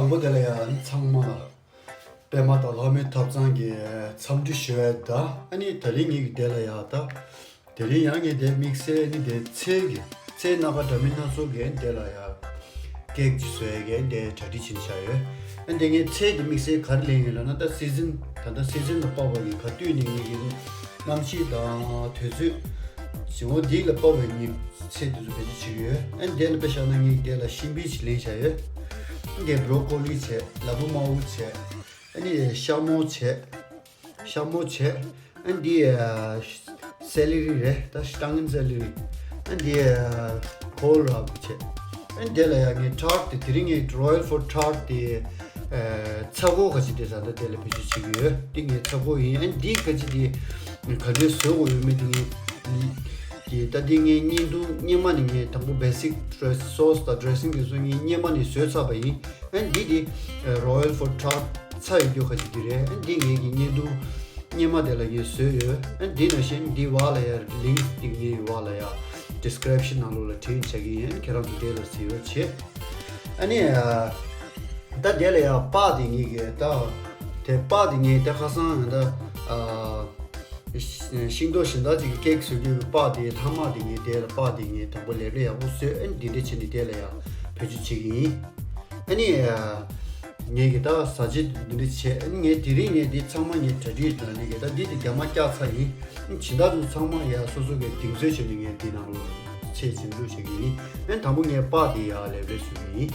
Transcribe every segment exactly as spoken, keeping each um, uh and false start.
མོ་དེ་ལ་ཡང་ཚང་མ་ལ་པད་མ་དང་ལྷ་མོའི་ཐབ་ཚང་གི་འཚམས་འདྲི་ཞུ་ཡ་ད། ཨ་ནི་དེ་རིང་ངེད་ཀྱི་དེ་ལ་ཡང་ད། དེ་རིང་ཡང་ངས་དེ་དམིགས་བསལ་ནི་དེ་ཚལ་གྱི་ཚལ་སྣ་ཁ་འདྲ་མིན་སྣ་ཚོགས་ཀྱི་དེ་ལ་ཡང་ཀེག་ཅིག་བཟོ་ཡ་གི་དེ་གྲ་སྒྲིག་བྱེད་བཞག་ཡོད། ཨ་དེ་ངས་ཚལ་དེ་དམིགས་བསལ་ག་རེ་ལེན་ཡོད་ལབ་ན། ད་སི་ཛིན་ད་ལྟ་སི་ཛིན་ལ་དཔག་པ་གི་ག་དུས་ནས་ངེད་ཀྱི་གནམ་གཤིས་དང་དུས་ཚོད་བྱེད་འོ་འདི་ལ་དཔག་པའི་ངས་ཚལ་དེ་ཚོ་བེད་སྤྱོད་བྱེད་ཀྱི་ཡོད། ཨ་དེ་ལ་དཔེ་བཞག་ན་ངས་དེ་ལ་ཤིང་བིན་ཅིག་ལེན་བཞག་ཡོད། དེ་བྲོ་ཀོ་ལི་བྱས། ལ་ཕུག་དམར་པོ་བྱས། ཨ་ནི་ཤ་མོ་བྱས། ཤ་མོ་བྱས། ཨ་འདི་ཨ་སེ་ལི་རི་རེད། ད་སི་ཊང་ངན་སེ་ལི་རི། ཨ་འདི་ཨ་ཁོལ་ར་བྱས། ཨ་འདི་ལ་ཡ་ངས་ཊར་ཊི་དེ་དེ་རིང་ངས་རོ་ཡལ་ཧྥུཌ་ཊར་ཊི་དེ་ཨ་ཚ་གོ་ག་ཅི་དེ་ས་ད་དེ་ལ་བེད་སྤྱོད་བྱེད་ཀྱི་ཡོད། འདི་ངས་ཚ་གོ་ཡིན། ཨ་འདི་ག་ཅི་དེ་ག་འདྲས་བཟོ་དགོས་ཡོད་མེད་དེ་ངས་དེ་ད་འདི་ངས་བརྙན་ཐུང་སྔོན་མ་ནས་ངས་དང་པོ་བེ་སིག་ཌི་རེ་སི་སོ་སི་དང་ཌི་རེ་སིང་དེ་ཚོ་ངས་སྔོན་མ་ནས་བཟོས་ཚར་བ་ཡིན། ཨ་འདི་དེ་རོ་ཡལ་ཧྥུཌ་ཊར་ཊི་ཚ་ཡོད་རྒྱུ་ག་ཅི་དེ་རེད། ཨ་འདི་ངས་ཀྱི་བརྙན་ཐུང་སྔོན་མ་དེ་ལ་ངས་བཟོས་ཡོད། ཨ་འདི་ནང་བཞིན་འདི་བར་ལ་ཡ་ལིང་ཀི་འདི་ངས་བར་ལ་ཡ་ཌི་སི་ཀི་རིབ་ཤན་ནང་ལོགས་ལ་བྲིས་བཞག་གི་ཡིན། ཁྱེད་རང་ཚོ་དེ་ལ་གཟིགས་རོགས་བྱེད། ཨ་ནི་ཨ་ད་དེ་ལ་ཡ་པགས་དེ་ངས་ཀྱི་ད་དེ་པགས་དེ་ངས་ད་ཁ་སང་ད་ཨ་ཤིང་ཏོག་གཞན་དག་ཅིག་གི་ཀེག་བཟོ་རྒྱུ་གི་པགས་དེ་ལྷག་མ་དེ་ངས་དེ་ལ་པགས་དེ་ངས་དང་པོ་ལེབ་ལེབ་ཡག་པོ་བཟོས། ཨ་ནི་འདི་འདྲ་བྱས་ནས་དེ་ལ་ཡ་བེད་སྤྱོད་བྱེད་ཀྱི་ཡིན། ཨ་ནི་ངས་ཀྱི་ད་ཟ་བྱེད་འདི་འདྲ་བྱས། ཨ་ནི་ངས་དེ་རིང་ངས་འདི་ཚང་མ་ངས་གྲ་སྒྲིག་དང་ནི་གི་ད་འདི་དེ་རྒྱ་མ་བཀྱག་ཚར་ཡིན། ཨ་ནི་ཇི་ལྟར་དུ་ཚང་མ་ཡ་སོ་སོ་གི་གདེང་ཚོད་བྱས་ནས་ངས་འདི་ནང་ལོགས་ཚལ་ཅིག་བླུགས་བྱེད་ཀྱི་ཡིན། ཨ་ནི་དང་པོ་ངས་པགས་དེ་ཡ་ལེབ་ལེབ་བཟོ་གི་ཡིན།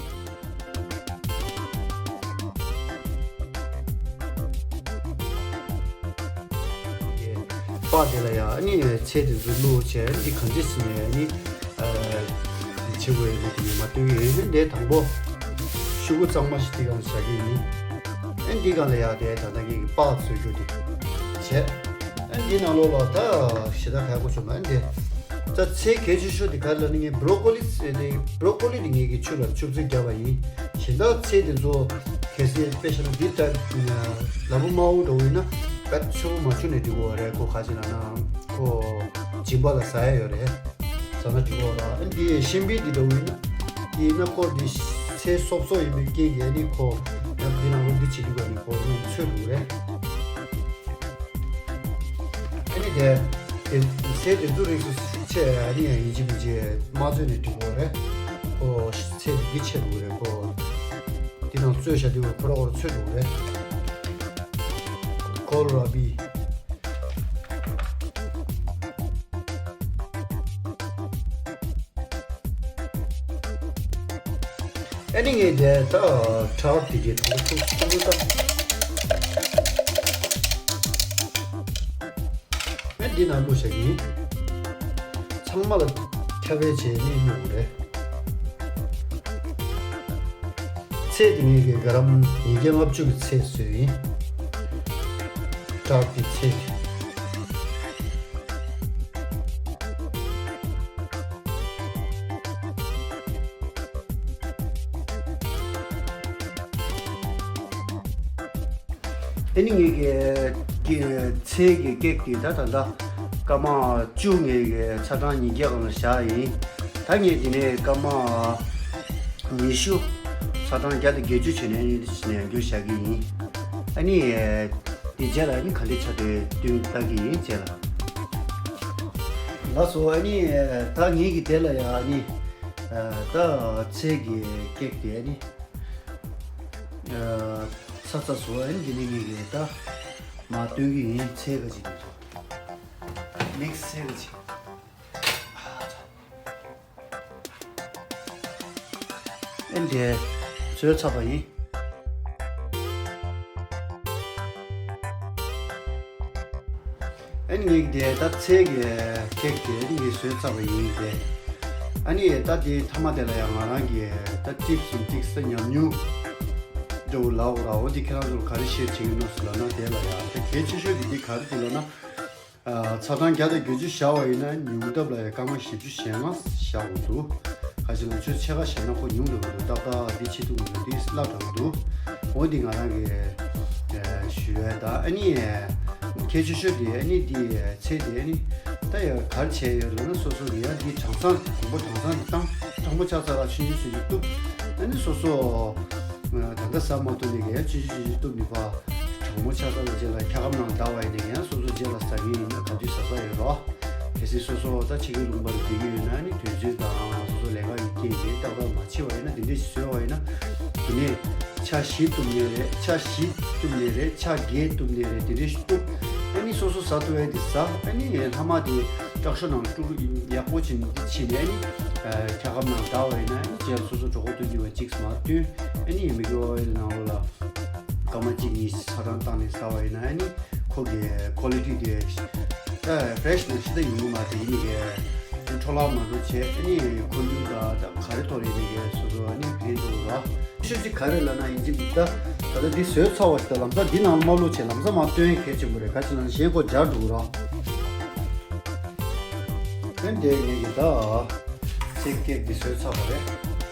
པགས་དེ་ལ་ཡ་ཨ་ནི་ཚལ་དེ་ཚོ་བླུགས་བྱས། འདི་གང་ཅི་ཟིན་ནས་ཨ་ནི་ཨ་བྱེད་དགོས་ཡོད་མེད་དེ་ངས་མ་སྟོན་གྱི་ཡོད། འདི་དང་པོ་ཤོག་གུ་གཙང་མ་ཞིག་དེ་སྒང་ལ་བཞག་གི་ཡིན། ཨ་འདི་སྒང་ལ་ཡ་དེ་ད་ལྟ་ངས་ཀྱི་པགས་བཟོས་རྒྱུ་དེ་བྱས། ཨ་འདི་ནང་ལོགས་ལ་ད་ཞེ་དྲག་ག་གོ་བྱུང་མ་འདི་ད་ཚལ་གལ་ཆེ་ཤོས་དེ་ག་རེ་ལབ་ན། ངས་བྲོ་ཀོ་ལི་ཟེར་ཏེ་བྲོ་ཀོ་ལི་དེ་ངས་ཀྱི་ཆུ་ལ་ཆུ་ཚོད་བརྒྱབ་པ་ཡིན། གཞན་དག་ཚལ་དེ་ཚོ་གལ་སྲིད་དཔེ་བཞག་ན་འདི་ལྟར་ལ་ཕུག་དམར་པོ་འདྲ་བོ་ཡིན་ན་ག་ཆུ་བོ་མ་ཆུ་ནས་འགྲིག་གོ་རེད། ཁོ་ག་ཅི་ལབ་ན་ཁོ་སྦྱིན་པ་ལ་ཟ་ཡ་ཡོད་རེད། ཟ་ན་འགྲིག་གོ་ར། ཨ་འདི་ཤིང་བིན་འདི་འདྲ་བོ་ཡིན་ན་དེ་ན་ཁོ་འདི་ཚལ་སོབ་སོབ་ཡིན་པའི་རྐྱེན་གྱིས་ཨ་ནི་ཁོ་ཡང་འདི་ནང་ལོགས་འདི་བྱེད་འགྲིག་གོ། ཨ་ནི་ཁོ་རུང་ཚོད་འདུག་རེད། ཨ་ནི་དེ་དེ་ཚལ་དེ་ཚོ་རིགས་སུ་ཆེ་ཨ་ནི་ཡང་ཡིན་གཅིག་མིན་གཅིག་མ་བཙོས་ནས་འགྲིག་གོ་རེད། ཁོ་ཚལ་དེ་འདི་ཆེ་འདུག་རེད། ཁོ་འདི་ནང་བཙོས་བཞག་དུས་ཁོ་ར་ཁོ་ར་ཚོད་འདུག་རེད། ཁོལ་ར་བི། ཨ་ནི་ངས་དེ་ད་ཁྲག་དེ་གའི་ཐོག་ཐུག་ཐུག་ཐུག་ད། ཨ་འདི་ནང་བླུགས་བཞག་གི་ཡིན། ཚང་མ་ལ་ཁྱབ་པའི་བྱས་ནས་བླུགས་དགོས་རེད། ཚལ་དེ་ངས་ཀྱི་ག་རམ་ཉིས་བརྒྱ་ལྔ་བཅུ་གི་ཚལ་བཟོས་ཡིན། ཁྲག་གི་ཚལ་དེ། ཨ་ནི་ངས་ཀྱི་ཀྱི་ཚལ་གྱི་ཀེག་དེ་ད་ད་ལྟ་སྐར་མ་བཅུ་ངས་ཀྱི་ཚ་གྲང་ཉིས་བརྒྱ་སྒང་ལ་བཞག་ཡིན། ད་ངས་དེ་ནས་སྐར་མ་ཉི་ཤུ་ཚ་གྲང་བརྒྱ་དང་བརྒྱད་ཅུ་བྱས་ནས་ཨ་ནི་ཡང་བསྐྱར་བཞག་གི་ཡིན། ཨ་ནི་དེ་རྗེས་ལ་ཨ་ནི་ག་འདྲ་ཆགས་འདུག་སྟོན་ལྟ་གི་ཡིན་རྗེས་ལ། ལགས་སོ། ཨ་ནི་ད་ངས་ཀྱི་དེ་ལ་ཡང་ཨ་ནི་ད་ཚལ་གྱི་ཀེག་དེ་ཨ་ནི། ཨ། ཚ་ཚ་བཟོ་ཨ་ནི་འདི་ནས་ངས་ཀྱི་ད་མར་སྟོན་གྱི་ཡིན། ཚལ་ག་ཅིག་འདུག་ཚོ། མིག་སི་ཚལ་ག་ཅིག་ཨ་ཚ། ཨ་ནི་དེ་བཟོས་ཚར་བ་ཡིན། ཨ་ནི་ངས་དེ་ད་ཚལ་གྱི་ཀེག་དེ་ཨ་ནི་ངས་བཟོས་ཚར་བ་ཡིན་ཏེ། ཨ་ནི་ད་དེ་མཐའ་མ་དེ་ལ་ཡང་ང་རང་གི་ད་ཊིབ་སི་ཡིན་ཊིབ་སི་ད་ཉམས་མྱོང་འདྲ་བོ་ལབ་དགོས་ར། འོ་དེ་ཁྱེད་རང་ཚོར་ག་རེ་བཤད་བྱེད་ཀྱི་ཡིན་ནོ་ཟེར་ལབ་ན། དེ་ལ་ཡང་ད་གལ་ཆེ་ཤོས་དེ་དེ་ག་རེ་དེ་ལབ་ན། ཨ། ཚ་གྲང་བརྒྱ་དང་བརྒྱད་ཅུ་བཞག་པ་ཡིན་ན་ཉུང་མཐའ་ལ་ཡང་སྐར་མ་བཞི་བཅུ་ཞེ་ལྔ་བཞག་དགོས་འདུག་ག་ཅི་ལ་ཆུ་ཕྱེད་ཀ་བཞག་ན་ཁོ་ཉུང་འགྲོ་གི་འདུག་ཏག་ཏག་འདི་ཆེ་འདུག་མི་འདུག་འདི་སླ་དྲགས་འདུག་འོ་འདི་ང་རང་གི་ཞུ་ཡ་ད། ཨ་ནི་གལ་ཆེ་ཤོས་དེ་ཨ་ནི་འདི་ཚལ་དེ་ཨ་ནི་ད་ཡ་ག་རེ་བྱས་ཡོད་ལབ་ན། སོ་སོ་གི་ཡ་འདི་གྲང་ཚང་དང་པོ་གྲང་ཚང་འདི་བཏང་། གྲང་པོ་ཆགས་ཚར་ལ་ཆུ་ཡུར་སུ་ཡུར་གཏུབ། ཨ་ནི་སོ་སོ་ ད་ལྟ་ཟ་མ་ཐུབ་ནས་ཀྱང་ཆུང་ཆུང་ཆུང་ཆུང་བཏུབ་ནས་ཕར་གྲང་མོ་ཆགས་ཚར་བའི་རྗེས་ལ་འཁྱག་སྒམ་ནང་བརྡར་བ་ཡིན་ན་ཡང་སོ་སོ་རྗེས་ལ་ཟ་མཁན་ཡིན་ན་ག་དུས་ཟ་ས་ཡོད་རོ། གལ་སྲིད་སོ་སོ་ད་ཕྱི་གི་ལུང་པར་བསྡད་ཀྱི་ཡོད་ན་ནི་དུས་ཚོད་དང་སོ་སོ་ལས་ཀ་ཡི་རྐྱེན་གྱིས་ཏག་ཏག་མ་བྱེད་པ་ཡིན་ན་དེ་འདྲས་ཞིག་བཟོས་པ་ཡིན་ན་དེ་ནས་ཆ་བཞི་བཏུབ་ནས་རེད། ཆ་བཞི་བཏུབ་ནས་རེད། ཆ་བརྒྱད་བཏུབ་ནས་རེད། དེ་འདྲས་ཞིག་བཏུབ། ཨ་ནི་སོ་སོ་ཟ་ཐུབ་ཡ་དེ་ཟ། ཨ་ནི་ལྷག་མ་དེ་སྐྲག་ཤོས་ནང་དཀྲུག་ཡག་པོ་བྱས་ནས་འདི་བྱས་ནས་ཨ་ནི་འཁྱག་སྒམ་ནང་བརྡར་བ་ཡིན་ན་ཨ་ནི་རྗེས་ལ་སོ་སོ་གྲོད་ཁོག་ལྟོགས་ཀྱི་བ་གཅིག་མར་བཏོན། ཨ་ནི་མིག་གི་ཨོ་ཡལ་ནང་ལོགས་ལ་སྐར་མ་གཅིག་གཉིས་ཆ་ཚང་བཏང་ནས་ཟ་བ་ཡིན་ན་ཨ་ནི་ཁོ་གི་ཁོ་ལི་ཊི་དེ་ཨ་ཕེ་རེ་ཤི་ནང་ཞེ་དྲག་ཡོང་གི་མ་རེད། ཡིན་ནའི་གི་འཕྲོ་བརླག་མ་འགྲོ་བྱས། ཨ་ནི་ཁོར་ཡུག་དང་ད་ག་རེ་ཐོག་རེད་ནས་གི་སོ་སོ་ཨ་ནི་ཕན་ཐོགས་ར། ཤོད་ཅིག་ག་རེ་ལབ་ན་ཡིན་གཅིག་འདུག་ད་ད་ལྟ་འདི་བཟོས་ཚར་བ་ཞིག་ད་ལམ་སང་འདི་ནང་ལ་མ་བླུགས་བྱས་ལམ་སང་མར་བཏོན་ཡ་གལ་ཆེན་པོ་རེད། ག་ཅི་ལབ་ན་གཞན་ཁོ་འབྱར་འགྲོ་གི་ར། ཨ་ནི་དེ་ངས་ཀྱི་ད་ཅིག་ཀེག་འདི་བཟོས་ཚར་བ་རེད།